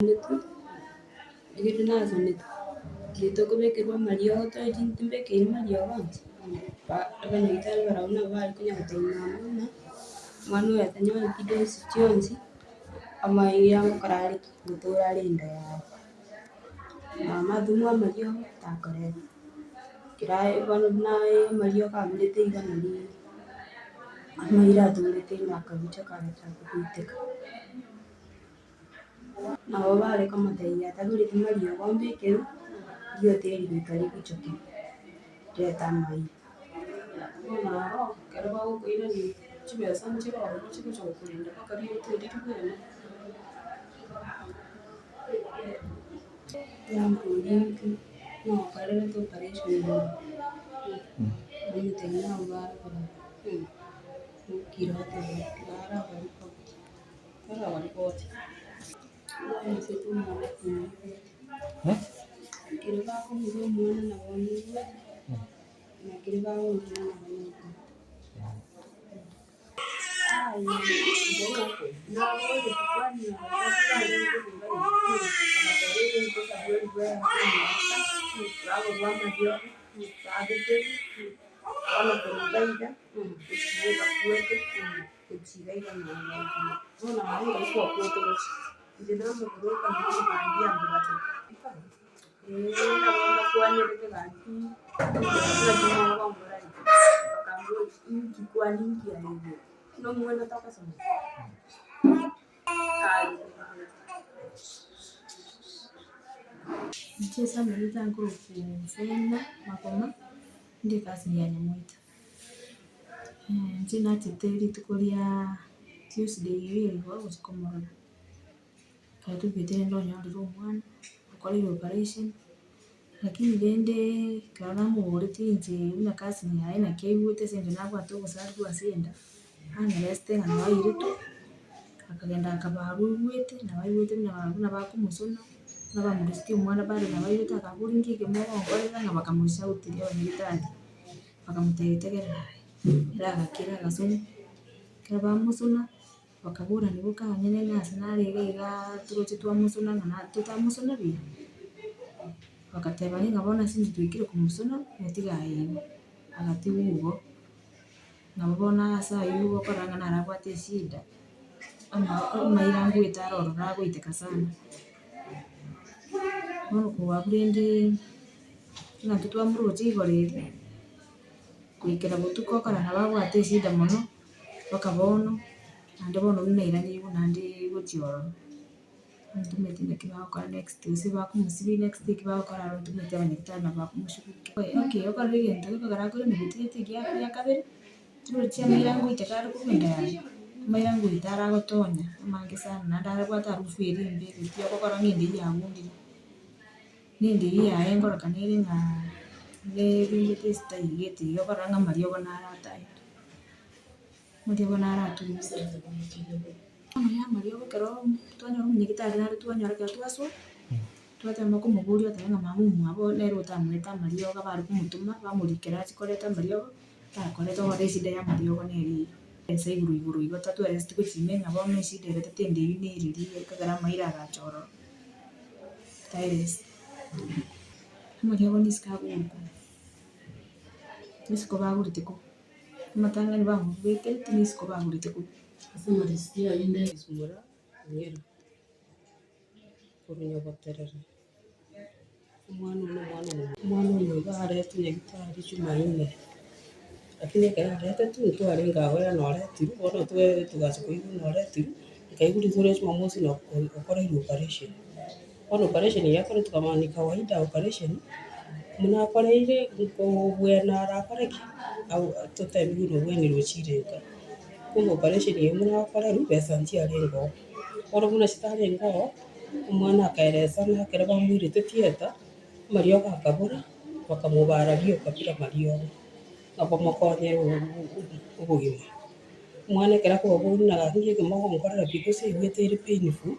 Nasonetwe, ekero nasonetwe, riria tokobekerwa amariogo toeti ntimbekeiri mariogo onsi, ba abanyagitari barabwo nabo bare konya gotebia mama buna, omwana oyo atanyoreti dosi chionsi, amaira ngokora are ki, ngotora are enda yaye. Mama atomwa amariogo, takoreta, ekero aye bono buna aye amariogo aburete iga nariiii amaira atorete ime akabuchoka agachaka goiteka. Nabo bare komotebia atagoreti mariogo mbekerwe, riote eri goika ribuchoke, rirete amaino. Bono aro, ekero bagokoirania chibesa nchire ororo chigocha gokorenda mpaka riote erio ribwene. Yamboria inki, ng'o okorerete operation eye? Namotebia nabo barobora, okire oteba tiga arabaripoti. Ekero bakobuga omwana nabo omoigwete, na ekero bagong'ina nabo omoigwete. Gochia iga iga nabo Bono aye ngai kwakwete gochia. Inche namoboroka naende nkaambia ambwatete. Ee nabo mbakwanerete gaki, naki mogonkora iga? Bakamboria inki kwani inki aye igo? Nomwana togosoma? Aye. Inche ase amanyete nkorokwa Fena Makoma, inde ekasi ya Nyamoita. Inche nachete rituko riaaa Tuesday eyio igo gochia komorora, ekero twaigwete rende onyorire omwana, okoreirwe operation, lakini rendeee ekero namoboretie inche buna cousin yaye naki aigwete ase eng'encho nabwate obosari bwa ase enda, ang'eresete ng'a nabo airetwe, akagenda akabarwa oigwete, nabo aigwete buna buna bakomosona, buna bamorusetie omwana bado nabo aigwete akaboria nki eke mogonkorera ng'a bakamoshauteria abanyagitari. Bakamotebia tegerera aye, ere agakira agasona, ekero bamosona, bakaborani boka abanyene ng'a ase nare iga igaa toroche twamosona ng'a na totamosona buya. Bagatebani ng'a bono ase intwe twaikire komosona, motige aye igo, agatigwa igo. Nabo bono ase aywo okorora ng'a naro abwate eshida, ama amaira ngoeta are ororo agoiteka sana. Bono korwa abwo rendeee. Ng'a intwe twamoroche igoro eria, goikera botuko okora nabo abwate eshida mono, mpaka bono, naende bono buna nairanigwe naendeee gochia ororo. Ntomanyeti naki bagokora next gose bakomosibia next eki bagokora aro ntomanyeti abanyagitari nabo bakomoshughulikia. Okay okorora egento gekogera akoirana gotigete egia gia kabere, torochi amaira ngoiteka are korwa enda yaye, amaira ngoita are agotonya amange sana naende abwate harufu eria embe egotia okogora ng'a enda eywo yagundire. Nende eyio yaye ngorokana ere ng'a nebingete estyle gete iga okorora ng'a amariogo naro ataete, amariogo naro aturure. Bono ya amariogo ekero twanyora omonyagitari nare twanyora ekero twasoa, twatema komoboria oteba ng'a mama omwabo nere otamoete amariogo bare komotoma bamorikera achie koreta amariogo, takoreta bono eshida ya amariogo nere eyio. Ase igoro igoro igo tatoereseti gochia ime ng'a bono eshida eretete ende eyio nereri ekagera amaira agacha ororo. Taeresi. Amariogo nisiko agogwa korwa, nisiko bagorete korwa, amatang'ani bamobekerete nisiko bagorete korwa. Ase amarisiti ayio ndegesumora ong'era korwa nyaboterere, omwana one omwana omomura. Omwana oyo iga aretwe nyagetari jumaine, lakini ekero aretetwe ntwarenge aware ng'a oretirwe, bono twe togacha koigwa ng'a oretirwe, nkaigwa rituko ria jumamosi na okoreirwe operation. Bono operation eye yakoretwe tokamanya ni kawaida operation, buna akoreire nkobwena arakore ki? Au totebiwe buna obwenire ochire nka. Kumbe operation eye buna akorerwa besa nchiarenge oo. Bono buna chitarenge oo, omwana akaeresana ekero bamoirete theatre, amariogo akabora, bakamobara rioka bila mariogo, ng'a bamokonyere obogima. Omwana ekero akobaboria buna gaki nki eke mogonkorera pi gose aigwete ere painful,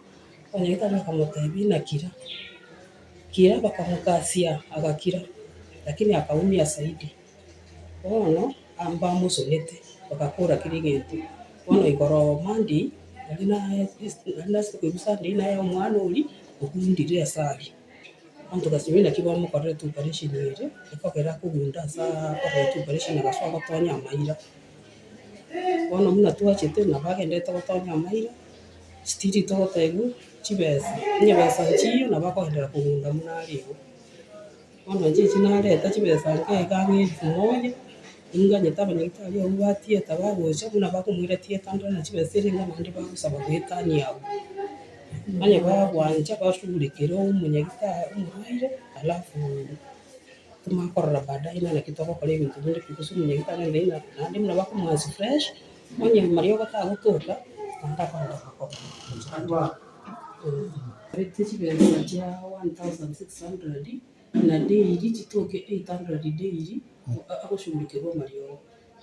Abanyagitari bakamotebia ng'a kira, kira bakamokasia agakira, lakini akaumia zaidi. Bono mbamosonete bagakora kera egento. Bono igoro Monday, nari naye nari nachete koigwa Sunday naye omwana oria. Ogundire ase aria, abanto gasinywa naki bamokorerete operation eria, ekogera akogunda ase akorerete operation agasoa gotonya amaira. Bono buna twachete nabo agenderete gotonya amaira, still togotebiwa chibesa, onye besa nchiyo nabo akogenderera kogunda buna are igo. Bono inche echi nareta chibesa nke iga ang'e elfu moja, ninganyete abanyagitari abwo ba theatre bagocha buna bakomoira theatre ndore na chibesa ere iga naende bagosaba goetania abwo. Onye bagwancha bashughulikere omonyagitari omorwaire alafu tomanye korora baadaye ng'a naki togokora ebinto binde because omonyagitari nere ng'a naende buna bakomoansi fresh, onye mariogo tagotoka, naende akogenda gokora. Arete chibesa chia 1600 na daily chitoke 800 daily agoshughulikerwa amariogo.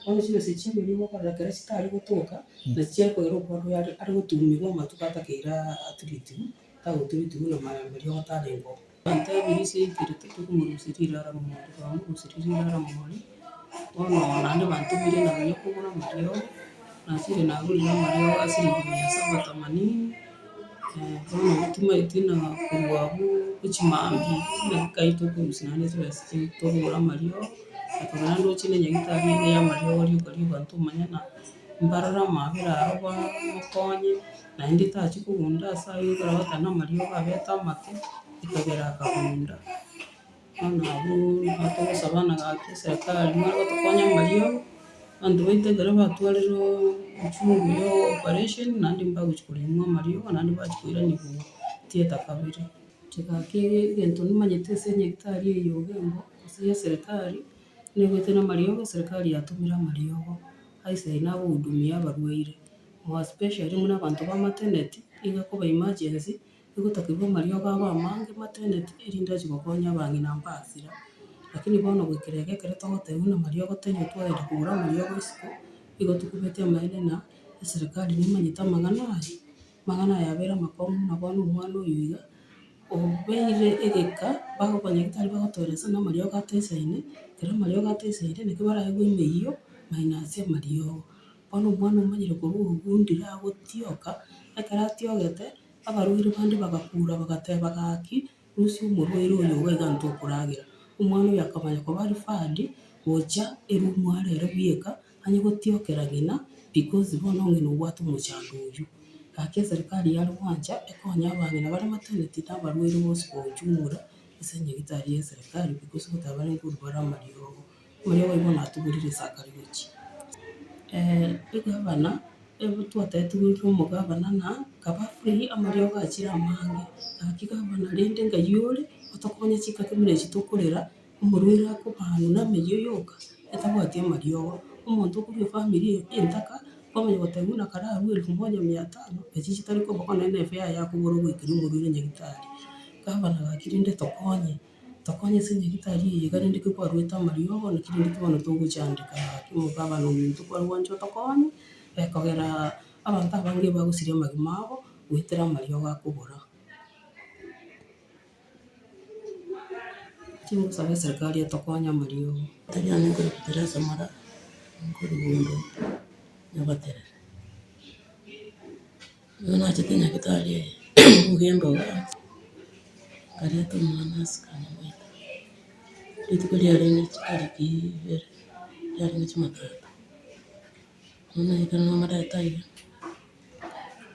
Bono chibesa echi chiamariogo okorora ekero chitari gotoka, nachi chiakoira omwana oyo are are gotumiwa amatuko atakeire atreatiwe, tagotreatiwa na mariogo tarenge oo. Bantebirie ase ekerito tokomorusia rirara more, twamorusirie rirara more, bono naende bantomire nonye kogora amariogo, nachire nagorire amariogo a siringi mia saba themanini, bono timaeti na korwa abwo gochia mambia, naki kai tokorusia naende chibesa chiria tokogora amariogo, ekero naende ndoche na nyagetari eye ya amariogo rioka rioka ntomanya ng'a mbarore amabera aro bamokonye. Naende tachia kogunda ase ayio ekero agoteba na amariogo abete amake, ekagera akagunda. Bono abwo nigo togosaba ng'a gaki eserekari mware gotokonya amariogo, abanto baito ekero batwarire ochungu ya operation, naende mbagochi koremwa amariogo naende bachia koiraniwa theatre kabere. Inche gaki egento nimanyete ase enyagetari eye ya Ogembo, gose ya eserekari, nigoete na amariogo, eserekari yatomire amariogo, aise nagohudumia abarwaire. More especially buna abanto ba maternity, nigo ekoba emergency, egotakerwa amariogo abe amange maternity, erinde achie gokonya abang'ina mbasira. Lakini bono goikera iga ekero togotebiwa buna amariogo taiyo twagenda kogora amariogo isiko, igo tokumeti amaene ng'a eserekari nemanyete amang'ana aya, amang'ana aya abeire amakong'u buna bono omwana oyo iga, obeire egeka, abanyagitari bagotoeresa ng'a amariogo ataisaine, ekero amariogo ataisaine naki baraegwe emeyio minus amariogo. Bono omwana omanyire korwa orogundire agotioka, ekero atiogete, abarwaire bande bagakura bagateba gaki, rusia omorwaire oyo iga iga ntokoragera. Omwana oyo akamanya koba referred, gocha eroom are ere bweka, anye gotiokera ng'ina because bono ng'ina obwate omochando oywo. Gaki eserikari yare gwancha, ekonye abang'ina bare maternity na abarwaire bonsi kwa ujumla, ase enyagitari ya eserikari because ngoteba bare nkorwa bare amariogo. Oria oyo bono atogorire ase akare gochia. Egavana, ebe twatebetigwe na omogavana ng'a kaba free amariogo achire amange, gaki gavana rende ng'ai ore, otokonye chingaki buna echi tokorera, omorwaire akobanwa na ameyio yoka, etabwati amariogo. Omonto okorwa efamiri entaka, kwamanya gotebiwa buna kararwe elfu moja mia tano, echi chitari koboko nonye na efare yaye akobora ogoikeria omorwaire nyagetari. Gavana gaki rende tokonye. Tokonye ase nyagetari eye iga rende ki kwarwete amariogo naki rende ki bono togochandeka gaki omogabana ominto kware gwancha otokonye, ekogera abanto abange bagosiria amagima abo, goetera amariogo akobora. Inche ngosaba eserekari etokonye amariogo. Tari one nkorokwa Teresa Moraa, nkorwa Nyabaterere. Nigo nachete nyagetari eye ogembe igaa, nkareta omwana ase kanyamweta, rituko riarenge chitariki ibere, riarenge jumatatu. Bono ekero namoreta iga,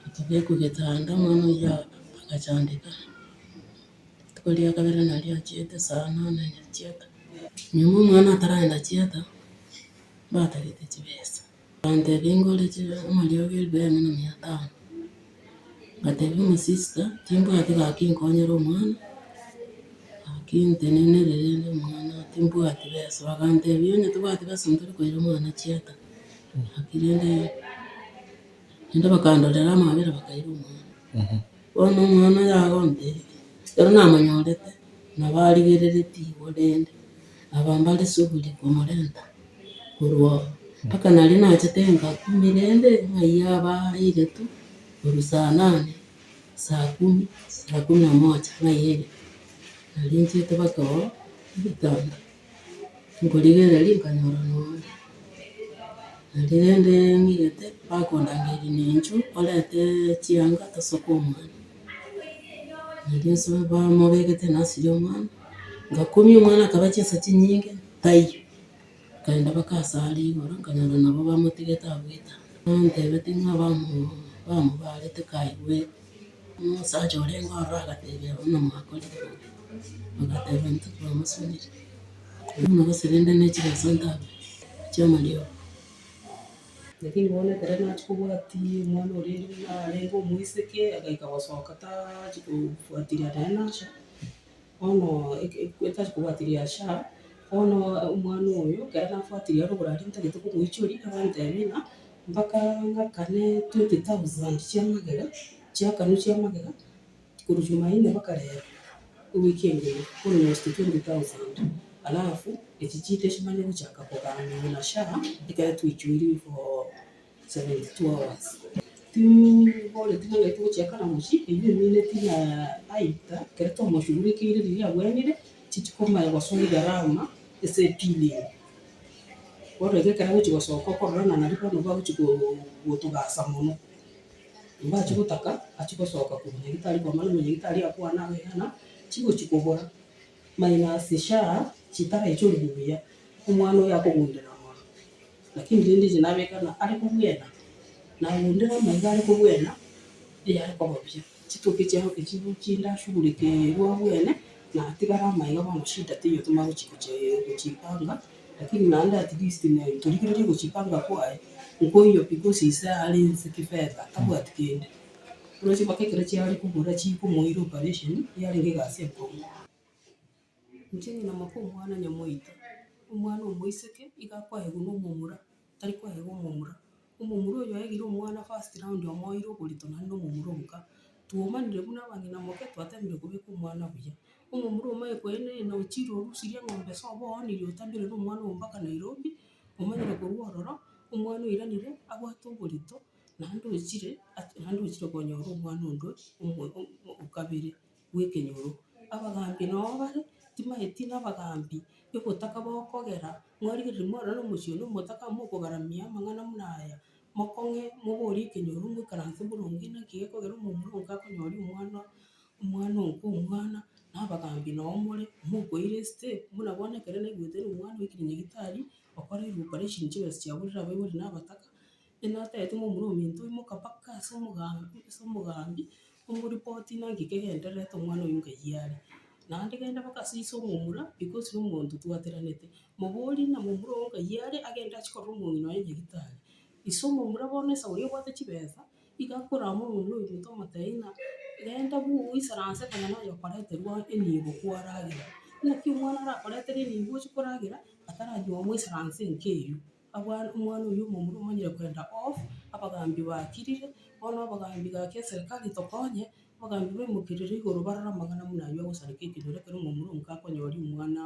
akabekwa getanda omwana oyio agachandeka, rituko ria kabere nario achiete saa nane achiete. Nyuma omwana ataragenda chieta, mbatagete chibesa. Akantebia ngore amariogo elfu eyemo na mia tano, ngatebia omosista timbwati gaki nkonyere omwana, gaki ntenenere rende omwana timbwati besa, bagantebia onye tobwati besa ntori koira omwana chieta, gaki rende naende bakandorera amabera bakaira omwana. Bono omwana oyo agontebia, ekero namonyorete, nabo arigereretie igo rende, aba mbare shughuli komorenta korwa oo, mpaka naria nachete ngakumi rende, ng'ai abairetwe korwa saa nane, saa kumi, saa kumi na moja ng'ai airetwe. Nario nchiete mpaka oo egetanda, nkorigereria nkanyora nore. Nario rende ng'igete, bakondangeria ninchu orete chianga tosoke omwana. Nario ase bamobegete nasiria omwana, ngakumia omwana akaba chinsa chinyinge, taiyo, nkaenda mpaka ase are igoro, nkanyora nabo bamotigete abwo getanda. Bantebetie ng'a bamoo bamobarete kaigwete, omosacha orenge ororo agatebia buna mwakorire bobe, bagateba intwe twamosonire. Bono gose rende na echibesa ntabwate chia amariogo. Lakini bono ekere nachia kobwatiii omwana oria arenge omoiseke, agaika gosoka taachi kofuatilia nonye na SHA, bono eke etachi kobwatiria SHA, bono omwana oyo, ekero nafuatilia rogoro aria ntagete komoichoria, ebantebia ng'a mpaka ng'akane 20,000 chia magega, chiakanwe chia magega, korwa jumaine mpaka rero, ewiki engima, almost 20,000 alafu, echi chinde chimanye gochaka kogambiwa na SHA, ekere twaichoirwe for 72 hours. Timboreti ng'a ngai togochiakana gochia, eywo emineti ng'a aitha, ekero twamoshughulikiire riria abwenire, chichi komanya gosoa egharama ase epealing. Bono iga ekero agochi gosoka okorora ng'a naria bono bagochi koo gotogasa mono. Mbachi gotaka, achi gosoka korwa nyagetari kwa maana omonyagitari akwane abairana, chigochi kobora, minus SHA chitaraichorigwa buya, omwana oyo akogundera mono. Lakini rende inche nabeka ng'a are kobwena, nagundera amaiga are kobwena, eyare koba buya. Chituki chiabo echi chinde ashughulikerwe abwene, na atigare amaiga bono shida teiyo tomanye gochi gochi gochipanga, lakini naende at least ne torigererie gochipanga kwaye, nkoiyo because ise are nse kifedha tabwati kende. Oroche mpaka ekero chiare kobora chikomoira operation, yarenge egasi enkong'u. Inche ng'ina moka omwana nyamoita, omwana omoiseke iga akoegwa na omomura, tari koegwa omomura. Omomura oyo oegire omwana first round omoeire oborito naende na omomura onka. Twomanire buna abang'ina moke twatemire kobeka omwana buya. Omomura omanye koenena ochire orusirie eng'ombe sobo oonirie otamire na omwana ogo mpaka Nairobi, omanyire korwa ororo, omwana oiranire abwate oborito, naende ochire naende ochire konyora omwana onde omo okabere bw'ekenyoro. Abagambi noo bare, timanyeti na abagambi egotaka bokogera, mwarigereria mwarora na omochie one omotaka mokogaramia amang'ana buna aya, mokong'e moborie ekenyoro moikaranse boronge naki gekogera omomura onka akonyoria omwana omwana onka omwana, na abagambi noo more, mokoira estep, buna bono ekere naigwete na omwana oikire nyagetari, okoreirwe operation chibesa chiaborire abaibori na abataka, enatebete momura ominto imoka mpaka ase omogambi ase omogambi, omoripoti naki kegendererete omwana oywo nkai are. Naende genda mpaka ase ise omomura, because na omonto twateranete, moborie ng'a momura ogo nkai are, agende achie korora omong'ina oye nyagetari. Ise omomura bono ase oria obwate chibesa, iga akorama omomura oyo ominto omotebia ng'a genda bwogo oisaranse konya noyo okoreterwa enibo kwaragera. Naki omwana arakoretere enibo oche koragera, ataranyuomwa oisaranse enka eywo. Abwana omwana oywo omomura omanyire kogenda off, abagambi bakirire, bono abagambi gaki eserekari tokonye, abagambi baimokerere igoro barore amang'ana buna aywo agosareka ekenyoro ekero omomura onka akonyoria omwana.